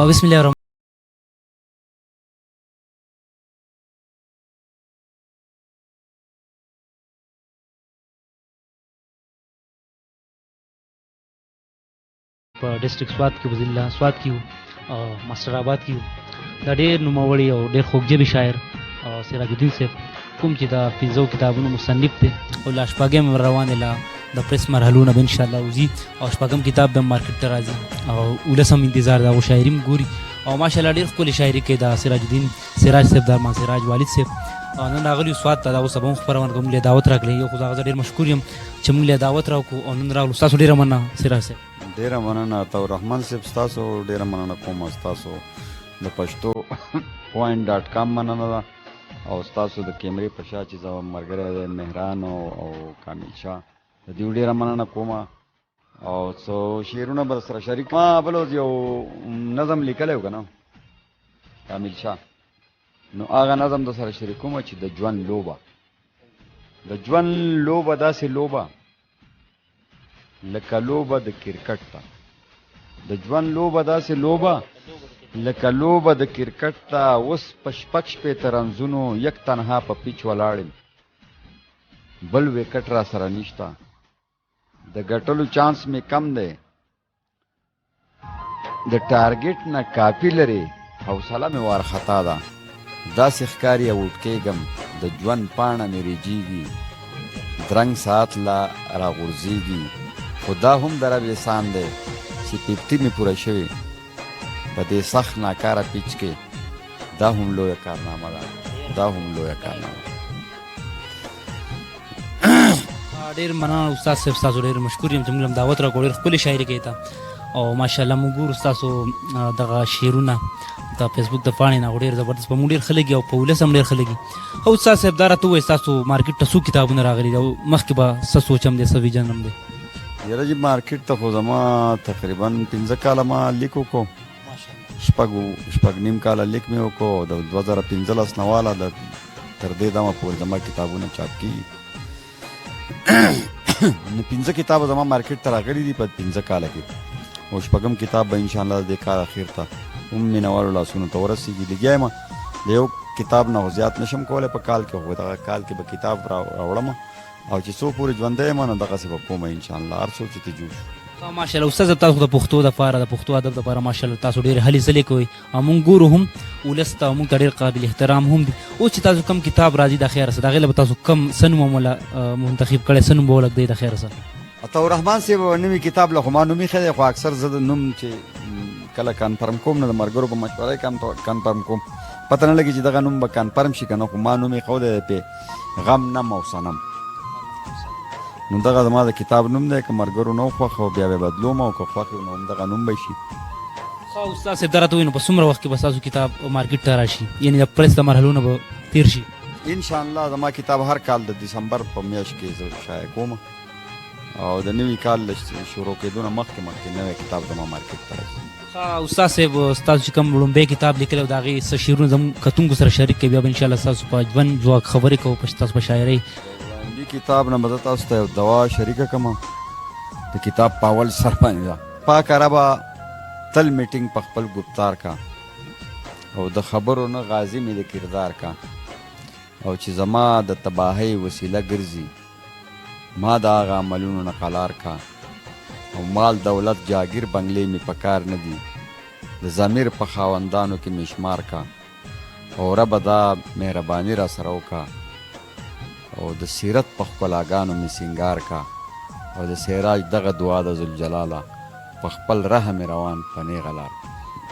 بسم الله الرحمن په ډیسټریکټ سوات کې، په ضلع سوات کې او ماستر آباد کې. دا ډېر نوموړی او ډېر خوږ شاعر سراج الدین صاحب، کوم چې د پنځو کتابونو مصنف دی او لا شپږم روان دی، لا د پریس مرحلو نه به انشاءالله وځي او شپږم کتاب به مارکیټ ته راځي او ولس هم انتظار دا شاعري هم ګوري. او ماشاءالله ډېر ښکلې شاعري کوي دا سراج الدین سراج صاحب، د ارمان سراج والد صاحب. او نن راغلی سوات ته، دا اوس به هم خپرونه کوم، له دعوت راکړې. یو خو زه ډېر مشکور یم چې موږ له دعوت راکړو او نن راغلو. ستاسو ډېره مننه سراج صاحب. ډېره مننه عطاء الرحمن صاحب، ستاسو ډېره مننه کوم. ستاسو د پښتو پوینټ ډاټ کام مننه ده او ستاسو د کیمرې په شا چې زما ملګری دی مهران او کامل شاه، د دوی ډېره مننه کوم. او څو شعرونه به سره شریک. ما بل ورځ یو نظم لیکلی و که نه کامل شاه، نو هغه نظم د سره شریکوم چې د ژوند لوبه، د ژوند لوبه داسې لوبه لکه لوبه د کرکټ ته، د ژوند لوبه داسې لوبه لکه لوبه د کرکټ ته. اوس په 66 رنزونو یک تنها په پیچ ولاړ یم، بل وکټ را سره نشته، د ګټلو چانس می کم دی، د ټارګټ نه کافي لري، حوصله مې وارخطا ده، داسې ښکاري اوټ کېږم، د ژوند پاڼه مې رېجېږي، درنګ ساعت لا راغورځېږي، خو دا هم د رب احسان دی چې 50 مې پوره شوې په دې سخت ناکاره پیچ کې، دا هم لویه کارنامه ده، دا هم لویه کارنامه. ډېر مننه استاد صاحب، تاسو ډېر مشکور یم چې موږ هم دعوت راکړ. ډېر ښکلې شاعري کوي ته او ماشاءالله موږ ګورو ستاسو دغه شعرونه د فیسبوک د پاڼې نه، ډېر زبردست، په موږ ډېر ښه لګي او په ولس هم ډېر ښه لګي. خو استاد صاحب، دا راته ووایه، ستاسو مارکیټ ته څو کتابونه راغلي دي او مخکې به څه سوچ هم دی، څه ویژن هم دی؟ یاره جي، مارکیټ ته خو زما تقریبا 5 کاله ما لیک وکړو، 6، 6.5 کاله لیک مې وکړو. د 2015 نه واله د تر دې دمه پورې زما کتابونه چاپ کیږي، نو پنځه کتابه زما مارکیټ ته راغلي دي په 5 کاله کې او شپږم کتاب به انشاءالله د دې کال اخر ته هم مینهوالو لاسونو ته ورسېږي. لګیا یم، د یو کتاب نه خو زیات نشم کولی په کال کې، خو دغه کال کې به کتاب راوړم او چې څو پورې ژوندی یم نو دغسې به کوم انشاءالله، هر څو چې ته جوړ شو. ماشاءالله استاد، تاسو د پښتو د پاره، د پښتو ادب د پاره ماشاءالله تاسو ډېر هلې ځلې کوئ او مونږ ګورو هم، ولس ته مونږ ته ډېر قابل احترام هم دي. اوس چې تاسو کوم کتاب راځي د خیر سره، د هغې له به تاسو کوم څه نوم ولا منتخب کړی، څه نوم به ولګوئ د خیر سره؟ عطاء الرحمن صاحب، نوي کتاب له خو ما نوم ایښی دی، خو اکثر زه د نوم چې کله کنفرم کوم نو د ملګرو په مشوره یې کنفرم کوم. پته نه لګي چې دغه نوم به کنفرم شي که نه، خو ما نوم ایښودی دی پې غم نم او صنم. نو دغه زما د کتاب نوم دی. که ملګرو نه خوښ او بیا به بدلوم او که خوښ نو هم دغه نوم به شي. ښه استاد صاحب، دا راته ووایئ، نو په څومره وخت کې به ستاسو کتاب مارکیټ ته راشي، یعنې د پریس د مرحلو نه به تېر شي؟ ان شاء الله زما کتاب هر کال د دسمبر په میاشت کې زه شایع کوم او د نوي کال له شروع کېدو نه مخکې مخکې نوی کتاب زما مارکیټ ته راځي. ښه استاد صاحب، ستاسو چې کوم لومبی کتاب لیکلی او د هغې څه شعرونه زموږ کتونکو سره شریک کړئ، بیا به انشاءالله ستاسو په ژوند ځواک خبرې کوو، په ستاسو په شاعرۍ. لومبي کتاب نه به زه تاسو ته یو دوا شریکه کړم. د کتاب په اول سر باندې ده: پاکه ربه، تل مې ټینګ په خپل ګفتار کا او د خبرو نه غازي مې د کردار کا، او چې زما د تباهۍ وسیله ګرځي ما د هغه عملونو نه قلار کا، او مال دولت جاګیر بنګلې مې پکار نه دي، د ضمیر په خاوندانو کې مې شمار کا، او ربه دا مهرباني را سره وکا او د سیرت په ښکلاګانو مې سینګار کا، او د سیراج دغه دعا ده، ذوالجلاله په خپل رحم مې روان په نیغه لار.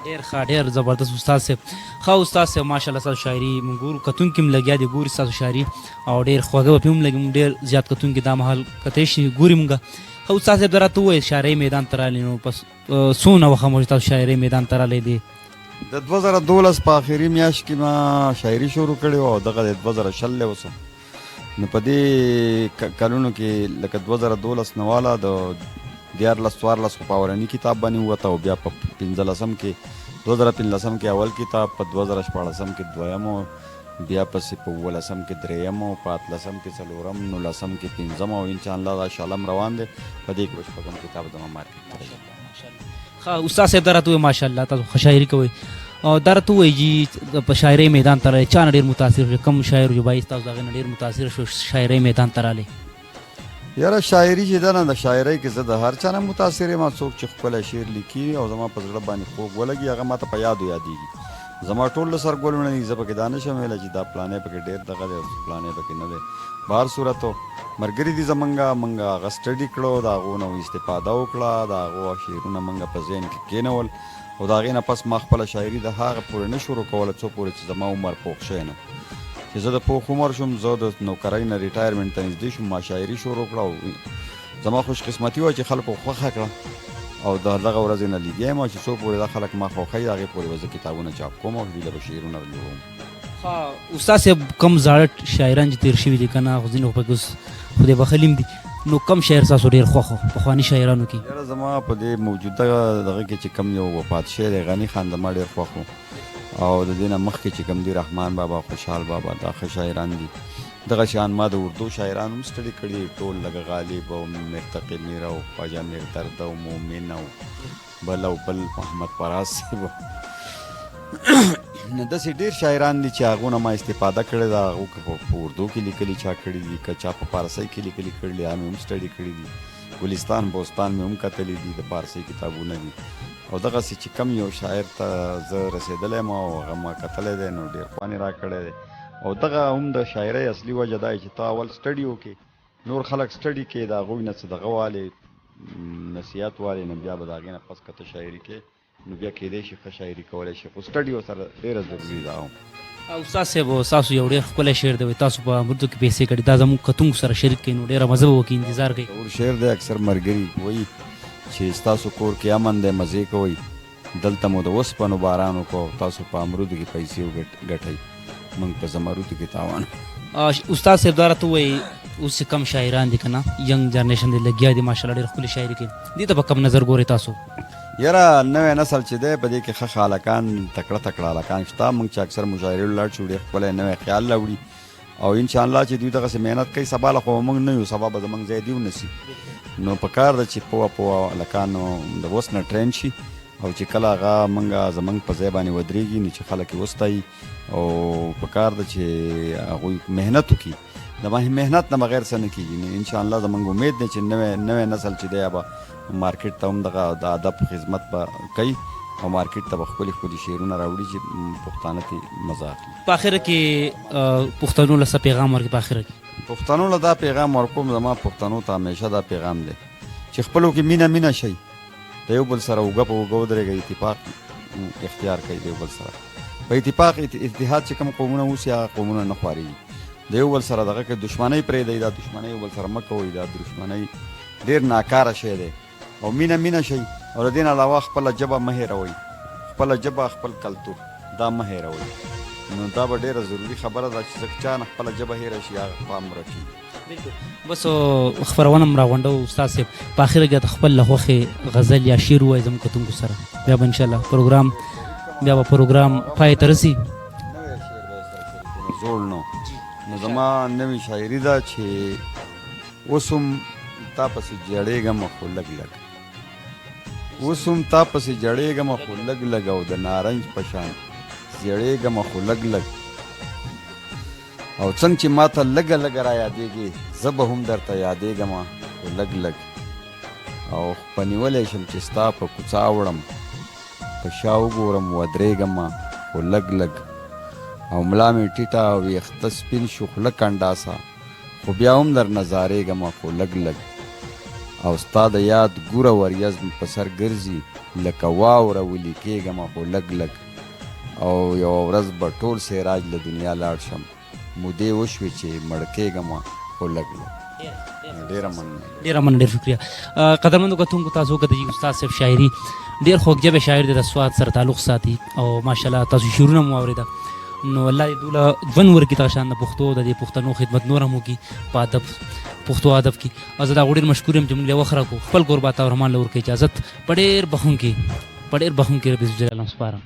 ډېر ښه، ډېر زبردست استاد صاحب. ښه استاد صاحب، ماشاءالله ستاسو شاعري مونږ ګورو، کتونکي هم لګیا دي ګوري ستاسو شاعري او ډېر خوږه به پرې هم لګي. مونږ ډېر زیات کتونکي دا مهال کتی شي، ګوري مونږ. ښه استاد صاحب، دا راته ووایه، شاعرۍ میدان ته راغلې نو پس څونه وخت مو تاسو شاعرۍ میدان ته راغلې دي؟ د 2012 په آخري میاشت کې ما شاعري شروع کړې وه او دغه د 2020 له اوسه، نو په دې کلونو کې لکه 2012 نه واله د 13 14 خو په اولني کتاب باندې ووته او بیا په پنځلسم کې، 2015 کې اول کتاب، په 2016 کې دویم، او بیا پسې په 17 کې درېیم، او په 18 کې څلورم، 19 کې پنځم، او انشاءالله دا شلم روان دی، په دې کې به شپږم کتاب زما مارکیټ ته راځي. ښه استاد صاحب دا راته ووایه، ماشاءالله تاسو ښه شاعري کوئ، او دا راته ووایئ جي په شاعرۍ میدان ته راغلی، چا نه ډېر متاثر شوئ، کوم شاعر چې بای تاسو د هغې نه ډېر متاثر شو شاعرۍ میدان ته راغلی؟ یاره شاعري چې ده نه، د شاعرۍ کې زه د هر چا نه متاثر یم. څوک چې ښکلی شعر لیکي او زما په زړه باندې خوږ ولګي، هغه ماته په یادو یادېږي. زما ټول له سر ګلونه دي، زه پکې دا نه شم ویلی چې دا پلانی پکې ډېر دغه دی او پلانی پکې نه دی. په هر صورت ملګري دي زمونږ، مونږ هغه سټډي کړو، د هغو نه استفاده وکړه، د هغو شعرونه مونږ په ذهن کې کېنول او د هغې نه پس ما خپله شاعري د هغه پورې نه شروع کوله څو پورې چې زما عمر پوخ شوی نه. چې زه د پوخ عمر شوم، زه د نوکرۍ نه ریټایرمنټ ته نږدې شوم، ما شاعري شروع کړه او زما خوش قسمتي وه چې خلکو خوښه کړه او د دغه ورځې نه لګیا یم چې څو پورې دا خلک ما خوښوي هغې پورې به زه کتابونه چاپ کوم او دوی له به شعرونه جوړوم. ښه استاد صاحب، کوم زاړه شاعران چې تېر شوي دي که نه، خو ځینې خو پکې اوس خدای بخښلي هم دي، نو کوم شاعر ستاسو ډېر خوښ و پخواني شاعرانو کې؟ یاره زما په دې موجوده دغه کې چې کوم یو وفات شوی دی، غني خان زما ډېر خوښ و، او د دې نه مخکې چې کوم دي رحمان بابا، خوشحال بابا، دا ښه شاعران دي. دغه شان ما د اردو شاعران هم ستړي کړي ټول، لکه غالب او مرتقي میر او خواجه میر درد او مومن او بل او بل محمد فراز صاحب. نو داسې ډېر شاعران دي چې هغو نه ما استفاده کړې ده. هغو که په اردو کې لیکلي چا کړي دي، که چا په فارسۍ کې لیکلي کړي، هغه مې هم سټډي کړي دي. ګلستان بوستان مې هم کتلي دي، د فارسۍ کتابونه دي. او دغسې چې کم یو شاعر ته زه رسېدلی یم او هغه ما کتلی دی، نو ډېر خوند یې راکړی دی. او دغه هم د شاعرۍ اصلي وجه دا چې ته اول سټډي وکړې، نور خلک سټډي کړې، د هغوی نه څه دغه والې، نصیحت والې، نو بیا به د هغې نه پس که ته شاعري کې نو بیا کېدای شي ښه شاعري کولی شي، خو سټډي ورسره ډېره ضروري ده. استاد صاحب، ستاسو یو ډېر ښکلی شعر دی، تاسو په امرودو کې پیسې کړي، دا زموږ کتونکو سره شریک کړئ نو ډېره مزه به وکړي، انتظار کوي. اور شعر دی، اکثر ملګري وایي چې ستاسو کور کې امن دی، مزې کوئ، دلته مو د اوسپنو باران وکړو او تاسو په امرودو کې پیسې وګټئ، موږ په زمرودو کې تاوان. استاد صاحب دا راته ووایي، اوس چې کوم شاعران دي که نه، ینګ جنریشن دی لګیا دي، ماشاءالله ډېر ښکلې شاعري کوي، دې ته په کوم نظر ګورئ تاسو؟ یاره نوی نسل چې دی په دې کې ښه ښه هلکان، تکړه تکړه هلکان شته. موږ چې اکثر مشاعرې لاړ شو، ډېر ښکلی نوی خیال راوړي او انشاءالله چې دوی دغسې محنت کوي، سبا له خو به موږ نه یو، سبا به زموږ ځای دی ونیسي. نو په کار ده چې پوه پوه هلکانو د اوس نه ټرین شي او چې کله هغه موږ زموږ په ځای باندې ودرېږي نو چې خلک یې وستایي. او په کار ده چې هغوی محنت وکړي، د محنت نه بغیر څه نه کېږي. نو انشاءالله زموږ امید دی چې نوی نسل چې دی به مارکیټ ته هم دغه د ادب خدمت به کوي او مارکیټ ته به ښکلي ښکلي شعرونه راوړي چې پښتانه ترې مزه اخلي. په اخره کې پښتنو له څه پیغام ورکړي؟ په اخره کې پښتنو له دا پیغام ورکوم، زما پښتنو ته همیشه دا پیغام دی چې خپلو کې مینه مینه شئ، د یو بل سره اوږه په اوږه ودرېږئ، اتفاق اختیار کړئ د یو بل سره. په اتفاق اتحاد چې کوم قومونه اوسي هغه قومونه نه خوارېږي. د یو بل سره دغه کې دښمنۍ پرېږدئ، دا دښمنۍ یو بل سره مه کوئ، دا دښمنۍ ډېر ناکاره شی دی. او مینه مینه شئ او د دې نه علاوه خپله ژبه مه هېروئ، خپله ژبه خپل کلتور دا مه هېروئ. نو دا به ډېره ضروري خبره ده چې ځکه چا نه خپله ژبه هېره شي هغه قام ورکېږي. بالکل، بس خپرونه هم راغونډو. استاد صاحب په اخره کې خپل له خوښې غزل یا شعر ووایئ زموږ کتونکو سره، بیا به انشاءالله پروګرام، بیا به پروګرام پای ته رسي. نوی شعر به سره شریک کړو، زوړ نو. نو زما نوې شاعري ده چې اوس هم تا پسې جړېږم خو لږ لږ، اوس هم تا پسې جړېږم خو لږ لږ، او د نارنج په شان زیړېږم خو لږ لږ، او څنګه چې ما ته لږه لږه را یادېږي زه به هم درته یادېږم خو لږ لږ، او خپنیولی شم چې ستا په کوڅه اوړم، په شا وګورم ودرېږم خو لږ لږ، او ملا مې ټیټه او ویښته سپین شو خوله کنډاسه خو بیا هم درنه ځارېږم خو لږ لږ، او ستا د یاد ګوره وریځ مې په سر ګرځي لکه واوره ولي کېږم خو لږ لږ، او یوه ورځ به ټول سراج له دنیا لاړ شم، مودې وشوې چې مړ کېږم خو لږ لږ. ډېره مننه. ډېره مننه، ډېر شکریه. قدرمنو کتونکو تاسو وکتل چې استاد صاحب شاعري ډېر خوږ ژبی شاعر دی، د سواد سره تعلق ساتي او ماشاءالله تاسو شعرونه مو واورېده. نو الله دې دوی له ژوند ورکړي، دغه شان د پښتو د دې پښتنو خدمت نور هم وکړي په ادب، پښتو ادب کې. او زه دا ډېر مشکور یم چې موږ له وخت راکړو. خپل کوربه عطاالرحمن له ورکړي اجازت، په ډېر بخښونکي، په ډېر بخښونکي رب ذوالجلال سپارم.